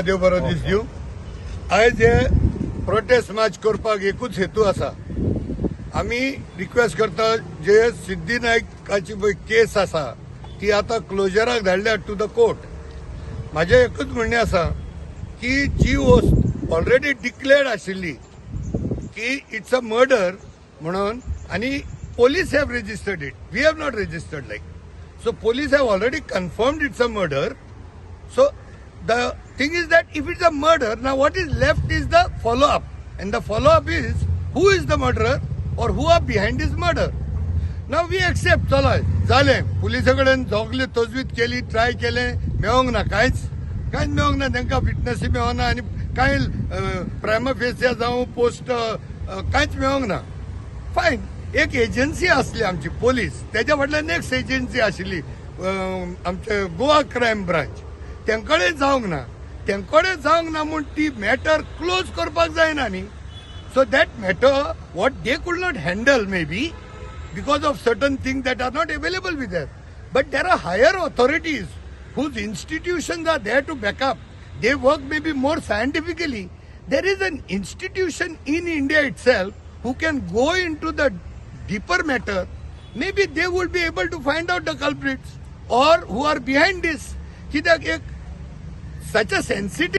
देव बरो दीस दिवं. आयज हे प्रोटेस्ट मार्च करपाक एकूच हेतू आसा. आमी रिक्वेस्ट करता, जे सिद्धी नायकाची पळय केस आसा ती आतां क्लोजराक धाडल्या टू the court. म्हाजें एकूच म्हणणें आसा की जी वस्त ऑलरेडी डिक्लेअर्ड आशिल्ली की it's a murder म्हणून आनी police have registered it, we have not registered, like, so police have already confirmed it's a murder. So the thing is that if it's a murder, now what is left is the follow up. And the follow up is who is the murderer or who are behind this murder. Now we accept, चला जालें, पुलिसा कडेन सगळे तजवीज केली, try केलें, मेळोंक ना, कांयच कांयच मेळोंक ना तांकां, विटनसी मेळोना आनी कांय प्रायमा फेसिया जावं पोस्ट कांयच मेळोंक ना. फायन, एक एजन्सी आसली आमची पोलीस, तेज्या फाटल्यान नेक्स्ट एजन्सी आशिल्ली आमचे गोवा क्रायम ब्रांच. तेंकडे जावंक ना, तेंकडे जावंक ना म्हूण ती मॅटर क्लोज करपाक जायना न्ही. So that matter what they could not handle, maybe because of certain things that are not available with them. But there are higher authorities whose institutions are there to back up. They work maybe more scientifically. There is an institution in India itself who can go into the deeper matter. Maybe they would be able to find out the culprits or who are behind this. कित्याक एक such a sensitive